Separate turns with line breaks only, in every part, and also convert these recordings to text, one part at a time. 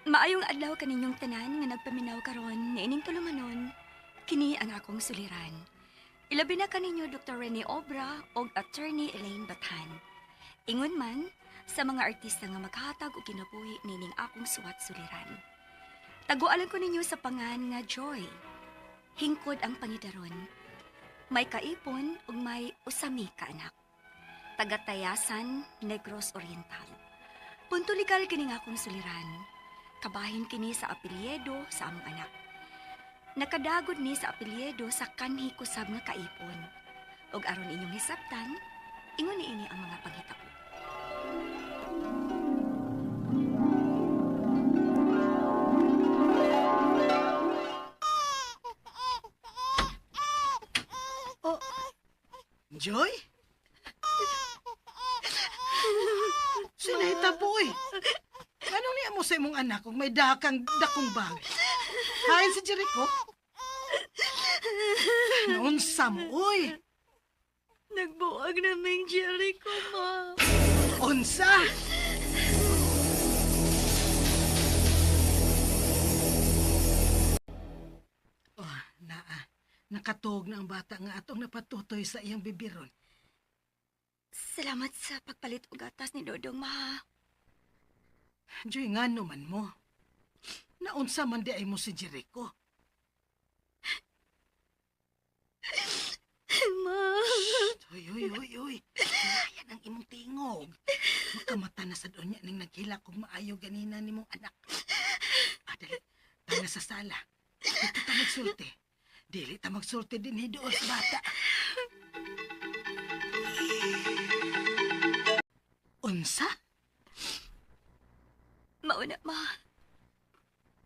Maayong adlaw kaninyong tanan nga nagpaminaw karon niining tulumanon, kini ang akong suliran. Ilabi na kaninyo Dr. Rene Obra og Attorney Elaine Bathan. Ingon man sa mga artista nga maghatag og kinabuhi nining akong suwat suliran. Tagualan ko ninyo sa pangan nga Joy. Hingkod ang pangidaron. May kaipon ug may usami ka anak. Tagatayasan, Negros Oriental. Punto legal kini nga akong suliran. Kabahin kini sa apelyido sa among anak. Nakadagod ni sa apelyido sa kanhi kusab nga kaipon. Og aron inyong hisabtan, ingon niini ang mga panghitabo.
Oh, Joy? Sinahita po eh. Anong niya mo sa imong anak kung may dakang dakong bag? Hain si Jericho? Noon sa mo, uy.
Nagbuag na ming Jericho, ma.
Unsa? Oh, naa. Nakatuog na ang bata nga atong napatutoy sa iyang bibiron.
Salamat sa pagpalit og gatas ni Dodong, ma.
Joy, nga naman mo. Naunsa man di ay mo si Jericho.
Ma.
Uy, uy, uy, uy. Ayan ang imong tingog. Makamata na sa doon niya ning naghilak kung maayo ganina ni mong anak. Ah, dali. Tana sa sala. Dito ta magsulti. Dili ta magsulti din hidoon sa bata. Unsa?
Mauna, ma.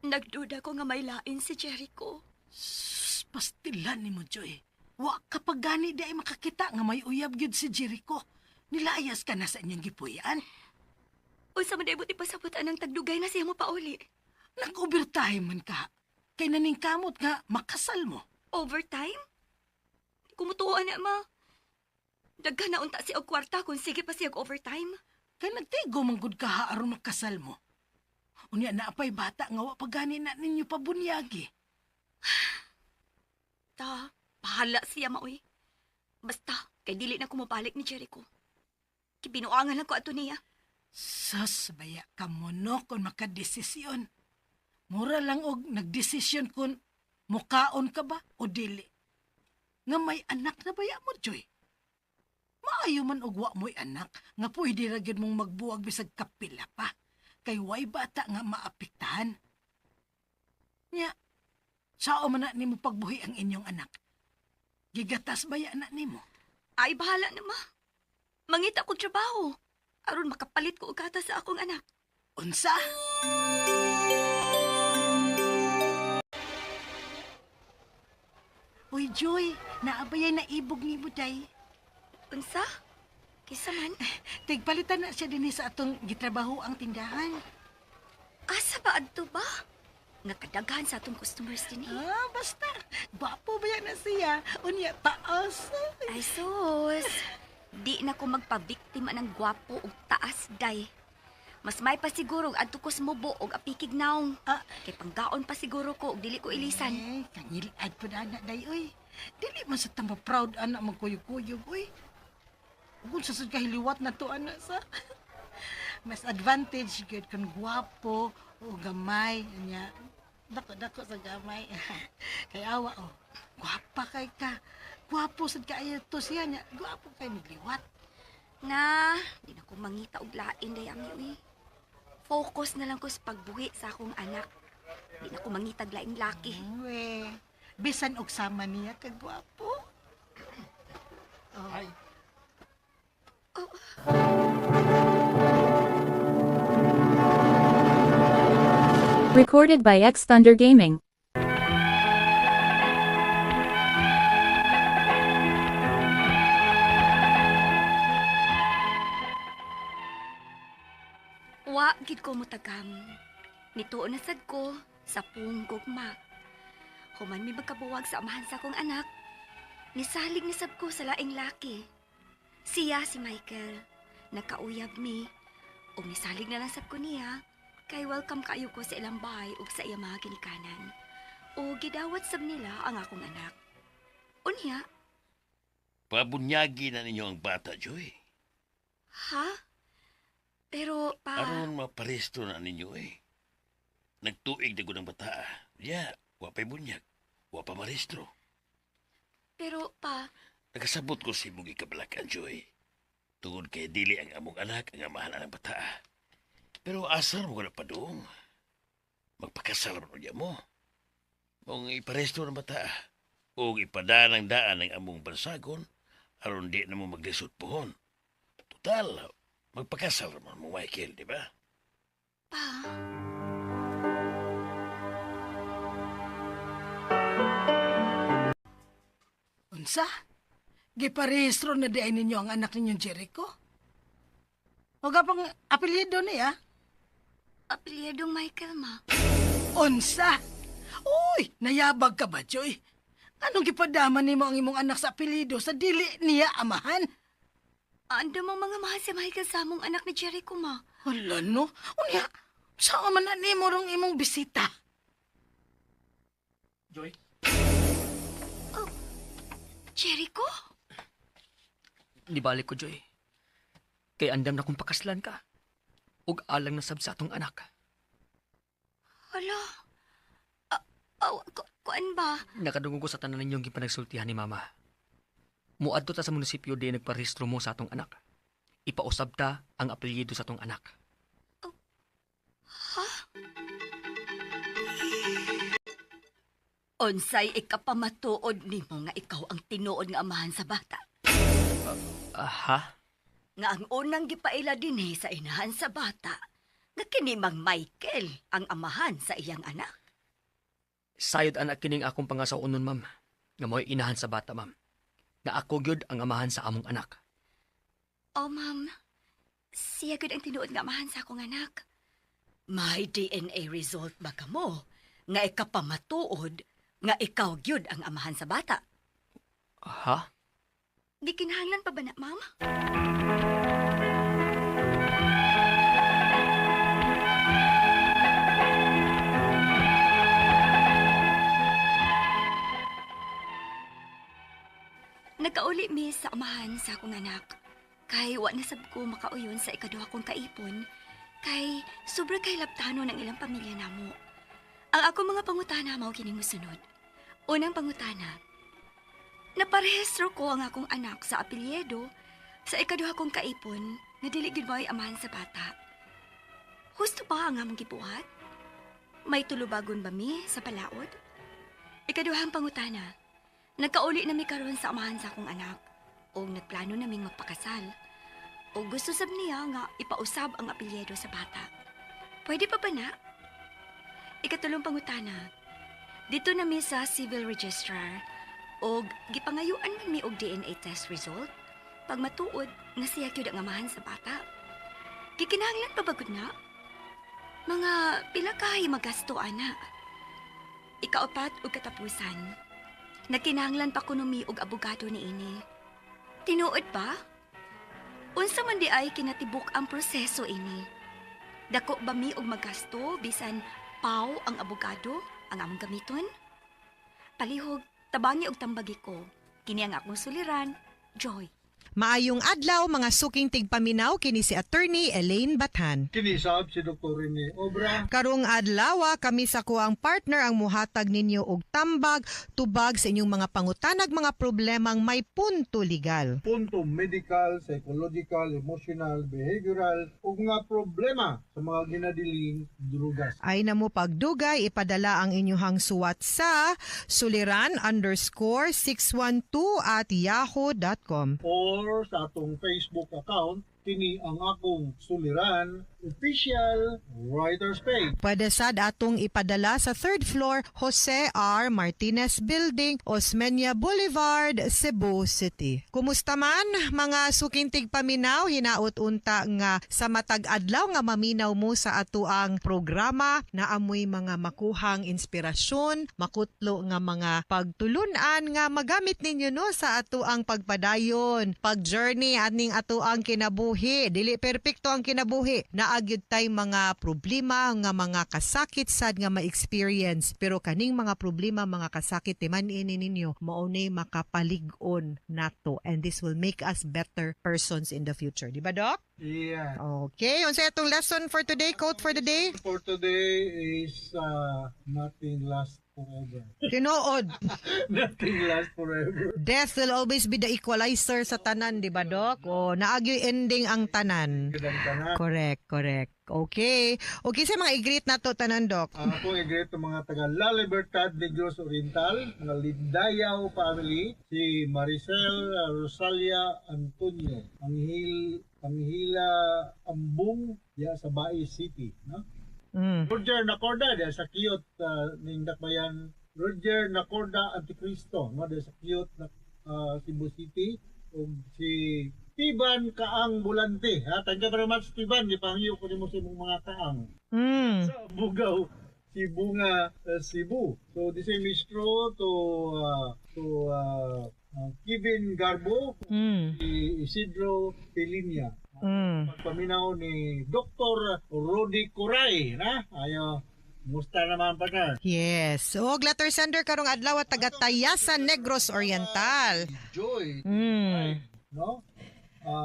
Nagduda ko nga may lain si Jericho.
Sus, pastilan ni mo, Joy. Wa kapag gani di ay makakita nga may uyab gyud si Jericho. Nilayas ka na sa inyong gipuy-an.
Unsa man dayot ipasabot anang tagdugay na siya mo pauli.
Nag-overtime man ka. Kay naningkamot nga makasal mo.
Overtime? Kumutuo na, ma. Daghan na unta siya og kwarta kung sige pa siya og overtime.
Kay nagtigo man gud ka ha aron makasal mo. Unya na apay bata nga wa pa gani na ninyo pabunyagi.
Ta, bahala siya maoy. Basta, kay dili na kumabalik ni Jericho. Kibinuangan lang ko ato niya.
Sus, baya ka mo no kung makadesisyon. Mura lang og nagdesisyon kung mukaon ka ba o dili. Nga may anak na baya mo, Joy. Maayo man og wa mo'y anak nga pwede ra gyud mong magbuwag bisag kapila pa. Kay way bata nga maapektahan. Nya, sao man na nimo pagbuhi ang inyong anak? Gigatas baya na nimo?
Ay, bahala na, ma. Mangita kog trabaho. Aron makapalit ko og gatas sa akong anak.
Unsa? Uy, Joy, naabayay na ibog ni Buday.
Unsa? Kisa man?
Tigpalitan na siya dinhi sa atong gitrabaho ang tindahan.
Asa ba adto ba? Nga kadaghan sa atong customers dinhi.
Ah, basta. Gwapo ba yan na siya? Unya, taas.
Ay sus. Di na ko magpabiktima ng gwapo ug taas day. Mas may pa siguro og adto ko sa mubo og apikig naong.
Ah.
Kay panggaon pa siguro ko og dili ko ilisan.
Eh, kangilad po na anak day, uy. Dili man sa tamba proud anak magkuyog-kuyog, uy. Kung sa kahiliwat na to anak sa. Mas advantage gyud kung gwapo o gamay nya. Dako dako sa gamay. Kay awa oh. Gwapa kay ka. Gwapo sad kaayo to siya nya. Gwapo kay magliwat.
Na, di na ko mangita og lain day ami uy. Focus na lang ko sa pagbuhi sa akong anak. Di na ko mangitag laing laki.
We, bisan og sama niya ka gwapo.
Ay.
Recorded by X Thunder Gaming.
Wa gid ko mutagam. Nituo na sad ko sa pung gugma. Human mi magkabuwag sa amahan sa akong anak. Nisalig ni sab ko sa laing laki. Siya si Michael. Nakauyab mi. Ug nisalig na lang sab ko niya. Kay welcome kaayo ko sa ilang bahay ug sa iyang mga ginikanan. O gidawat sab nila ang akong anak. Unya,
Pabunyagi na ninyo ang bata, Joy.
ha? Pero pa,
Aron maparesto na ninyo eh. Nagtuig na gud ang bata. Ya, wa pa'y bunyag. Wa pa marestro.
Pero pa,
Nakasabot ko sa imong ikabalakan, Joy. Tungod kay dili ang among anak ang amahan ang bata. Pero asar mo ka na padung. Magpakasal man unya mo. Mong iparesto ng bata. O ipadaan ang daan ng among bansagon aron di na mo maglisod pohon. Total, magpakasal man mo, Michael, di ba?
Pa.
Unsa? Giparehistro na di ay ninyo ang anak ninyong Jericho? O pang apelyido niya?
Apelyidong Michael, ma.
Unsa? Uy, nayabag ka ba, Joy? Anong gipadama nimo ang imong anak sa apelyido sa dili niya amahan?
Ando mong mga mahal si Michael sa among anak ni Jericho, ma.
Hala no? Unya, saan man na nimo rong imong bisita?
Joy?
Oh, Jericho?
Nibalik ko, Joy. Kay andam na kung pakaslan ka. Ug alang na sab sa atong anak.
Hala. Ah, kuan ba?
Nakadungog ko sa tanan ninyong gipanagsultihan ni Mama. Muadto ta sa munisipyo di nagparehistro mo sa atong anak. Ipausab ta ang apelyido sa atong anak.
Ha? Unsay ikapamatuod nimo nga ikaw ang tinuod nga amahan sa bata?
Aha?
Nga ang unang gipaila dinhi sa inahan sa bata, nga kini Mang Michael ang amahan sa iyang anak.
Sayod anak kining akong pangasawon ma'am. Nga mo'y inahan sa bata, ma'am. Nga ako gyud ang amahan sa among anak.
Oh, ma'am. Siya gud ang tinuod nga amahan sa akong anak. May DNA result ba kamo nga ikapamatuod nga ikaw gyud ang amahan sa bata?
Ha?
Gikinahanglan pa ba na, ma'am? Nagkauli mi sa amahan sa akong anak. Kay wa na sab ko makauyon sa ikaduha kong kaipon. Kay sobra kay laptano ng ilang pamilya namo. Ang ako mga pangutana mao kining mosunod. Unang pangutana, naparehistro ko ang akong anak sa apelyido sa ikaduha kong kaipon nga dili gyud mo'y amahan sa bata. Husto ba ang among gibuhat? May tulubagon ba mi sa palaod? Ikaduhang pangutana, nagkauli na mi karon sa amahan sa akong anak o nagplano naming magpakasal. O gusto sab niya nga ipausab ang apelyido sa bata. Pwede pa ba na? Ikatulong pangutana, dito na mi sa civil registrar og gipangayuan man mi og DNA test result pag matuod nga siya gyud ang amahan sa bata. Gikinahanglan pa ba gud na? Mga pila kahay magasto ana. Ikaapat ug katapusan. Nagkinahanglan pa kuno mi og abogado niini. Tinuod ba? Unsa man di ay kinatibuk ang proseso ini? Dako ba mi og magasto bisan paw ang abogado ang among gamiton? Palihog, tabangi og tambagi ko. Kini ang akong suliran, Joy.
Maayong adlaw mga suking tigpaminaw kini si Attorney Elaine Bathan.
Kinisab si Dr. Rene Obra.
Karong adlaw kami sa kuang partner ang muhatag ninyo og tambag tubag sa inyong mga pangutanag mga problemang may punto legal.
Punto medical, psychological, emotional, behavioral ug mga problema sa mga ginadiling drugas.
Ay na mo pagdugay, ipadala ang inyuhang suwat sa suliran_612@yahoo.com.
Or sa atong Facebook account, kini ang akong suliran official writer's page.
Pwede sad atong ipadala sa third floor Jose R. Martinez Building, Osmeña Boulevard, Cebu City. Kumusta man mga suking tigpaminaw, hinaot unta nga sa matag adlaw nga maminaw mo sa atuang programa na amoy mga makuhang inspirasyon, makutlo nga mga pagtulunan nga magamit ninyo no sa atuang pagpadayon, pag-journey aning atuang kinabuhi. Dili perpekto ang kinabuhi. Na Naa gyud tay mga problema nga mga kasakit sad nga ma-experience, pero kaning mga problema, mga kasakit, timan-i ninyo, mao ni makapalig-on nato and this will make us better persons in the future. Di ba, Doc?
Yeah.
Okay, unsa atong lesson for today, quote for the day?
For today is nothing lasts forever.
Tinuod.
Nothing lasts forever.
Death will always be the equalizer sa tanan, di ba, Doc? O, naa gyoy ending ang tanan.
Gud ang tanan.
Correct, correct. Okay. Okay, sa mga i-greet nato tanan, Doc.
Ako i-greet ang mga taga La Libertad, Negros Oriental, mga Lindayaw family, si Maricel Rosalia Antonio, Anghila Ambung diya sa Bais City, no? Roger Nacorda diya sa Kiyot ning Dakbayan. Roger Nacorda Anticristo, no, diya sa Kiyot na Cebu City, ug si Tiban Kaang Bulante, ha. Thank you very much, Tiban. Gipangyo ko nimo sa imong mga kaang sa Bugaw, Sibunga, Cebu. So the same is true to Kevin Garbo, si Isidro Pelinia. Pagpaminaw ni Dr. Rudy Curay, na? Ayo, musta naman, partner?
Yes. Og letter sender karong adlaw at taga Tayasan, Negros Oriental.
Joy, no?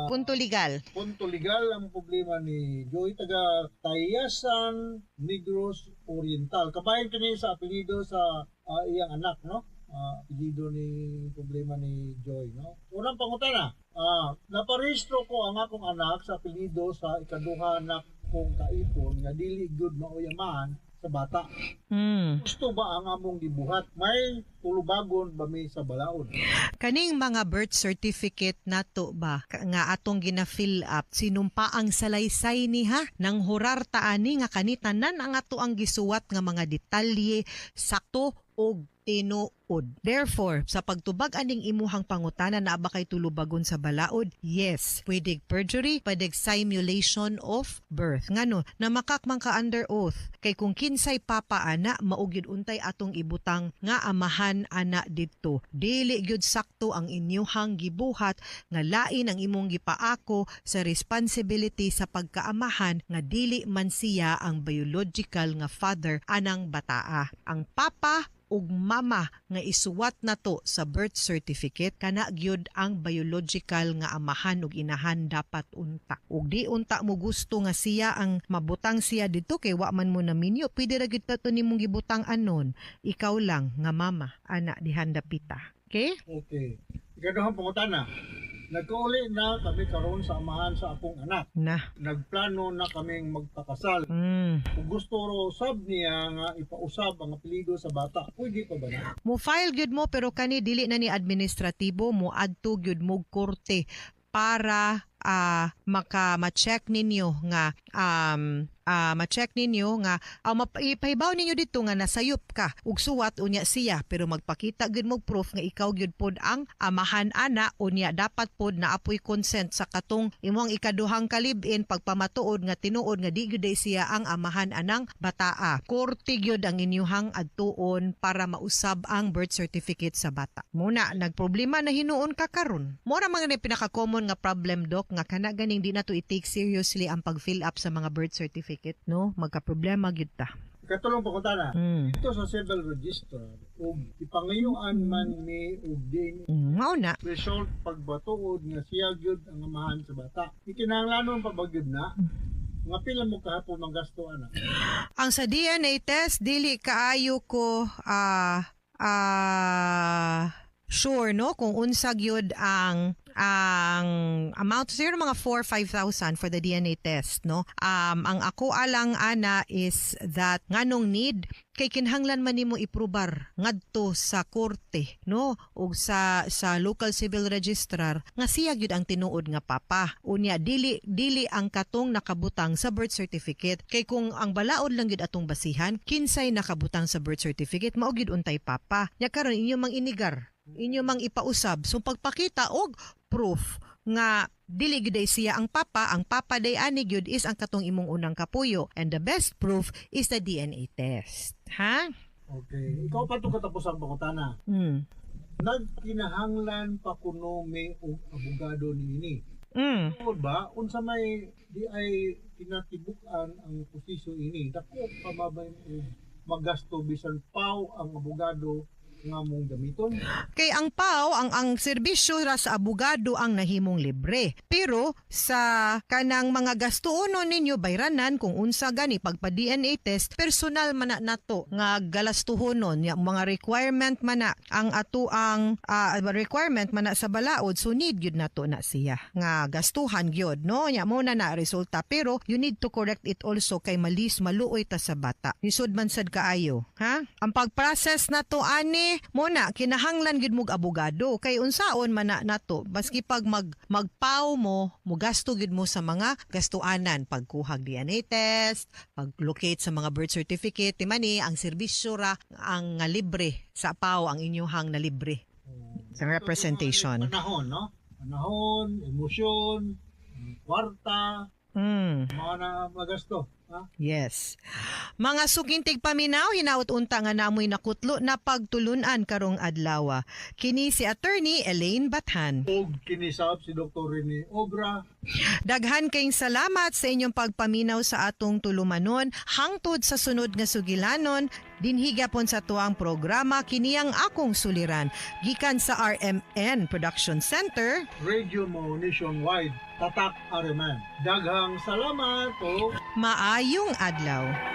Punto legal.
Punto legal ang problema ni Joy, taga Tayasan, Negros Oriental. Kabahin kini sa apelyido sa iyang anak, no? Apelyido ni problema ni Joy, no? Unang pangutana, naparehistro ko ang akong anak sa apelyido sa ikaduha na kong kaipon nga dili gyud maoy amahan sa bata. Husto ba ang among gibuhat? May tulubagon ba mi sa balaod?
Kaning mga birth certificate nato ba nga atong gina-fill up, sinumpa ang salaysay ni ha nang hurar ta ani nga kanitanan ang ato ang gisuwat nga mga detalye sakto og tinuod. Therefore, sa pagtubag aning imuhang pangutana, naa ba kay tulubagon sa balaod? Yes. Pwede perjury, pwede simulation of birth. Ngano, namakak man ka under oath. Kay kung kinsay papa ana, mao gyud untay atong ibutang nga amahan ana didto. Dili gyud sakto ang inyuhang gibuhat nga lain ang imong gipaako sa responsibility sa pagkaamahan nga dili man siya ang biological nga father anang bataa. Ang papa ug mama nga isuwat nato sa birth certificate, kana gyud ang biological nga amahan ug inahan dapat unta. Ug di unta mo gusto nga siya ang mabutang siya didto kay wa man mo naminyo, pwede ra gyud to nimong gibutang anon, ikaw lang nga mama ana dihan dapita. Okay?
Okay. Ikaduhang pangutana. Nagkauli na kami karon sa amahan sa akong anak.
Na.
Nagplano na kaming magpakasal. Kung gusto ro sab niya nga ipausab ang apelyido sa bata, pwede pa ba na?
Mo file gyud mo, pero kani dili na ni administratibo, mo adto gyud mo korte para maka ma-check ninyo nga ma-check ninyo nga ipahibaw ninyo dito nga nasayop ka ug suwat unya siya, pero magpakita gyud mo proof nga ikaw gyud pod ang amahan ana. Unya dapat pod na apoy consent sa katong imong ikaduhang kalib-in pagpamatuod nga tinuod nga di gyud siya ang amahan anang bataa. Korte gyud ang inyuhang adtuon para mausab ang birth certificate sa bata. Muna nagproblema na hinuon ka karon. Mo ra mga ni pinaka-common nga problem, Dok, nga kana ganing di na to i-take seriously ang pag-fill up sa mga birth certificate, no? Magka-problema gyud ta.
Ikatulong pangutana. Dito sa civil register ug ipangayuan man mi og DNA
Mao na.
result pagbatuod nga siya gyud ang amahan sa bata. Ikinahanglanon pa ba gyud na? Nga pila mo kahapon ang gasto ana?
Ang sa DNA test, dili kaayo ko sure, no, kung unsa gyud ang amount, siguro mga 4 5,000 for the DNA test, no. Ang ako alang ana is that nganong need kay kinahanglan man nimo iprubar ngadto sa korte, no, ug sa local civil registrar nga siya gyud ang tinuod nga papa. Unya dili dili ang katong nakabutang sa birth certificate, kay kung ang balaod lang gyud atong basihan, kinsay nakabutang sa birth certificate, mao gyud untay papa. Nya karon inyo mang inigar, inyo mang ipausab, so pagpakita og proof nga dili gyud ay siya ang papa, ang papa day ani gyud is ang katong imong unang kapuyo, and the best proof is the DNA test, ha.
Okay. Ikaw pa to katapos ang pangutana. Nagkinahanglan pa kuno mi og abogado niini? Tungod ba unsa may di ay kinatibuk-an ang proseso ini, dako pa mabay og magasto bisan PAW ang abogado nga mong gamiton?
Kay ang PAW, ang serbisyo ra sa abogado ang nahimong libre. Pero sa kanang mga gastuonon ninyo bayranan kung unsa gani pagpa DNA test, personal man na nato nga galastuhonon ya mga requirement man na ang ato ang requirement man na sa balaod, so need gyud nato na siya nga gastuhan gyud, no? Nya mo na na resulta, pero you need to correct it also kay malis maluoy ta sa bata. Lisod man sad kaayo, ha? Ang pag-process nato ani mo na kinahanglan gyud mog abogado kay unsaon man na nato maski pag magpaw mo, mugasto gyud mo sa mga gastuanan, pagkuhag DNA test, pag-locate sa mga birth certificate, ti man ni ang serbisyo ra ang nga libre sa PAW ang inyuhang na libre sa representation.
Panahon, no? Panahon, emosyon, kwarta, mga na magasto. Ha?
Yes. Mga suking tigpaminaw, hinaut unta nga namoy nakutlo na pagtulunan karong adlaw. Kini si Attorney Elaine Bathan.
Og kinisab si Dr. Rene Obra.
Daghan kayong salamat sa inyong pagpaminaw sa atong tulumanon hangtod sa sunod nga sugilanon dinhi gyapon sa tuang programa, Kini ang Akong Suliran, gikan sa RMN Production Center.
Radio Mo Nationwide, Tatak RMN. Daghang salamat o
Maayong adlaw.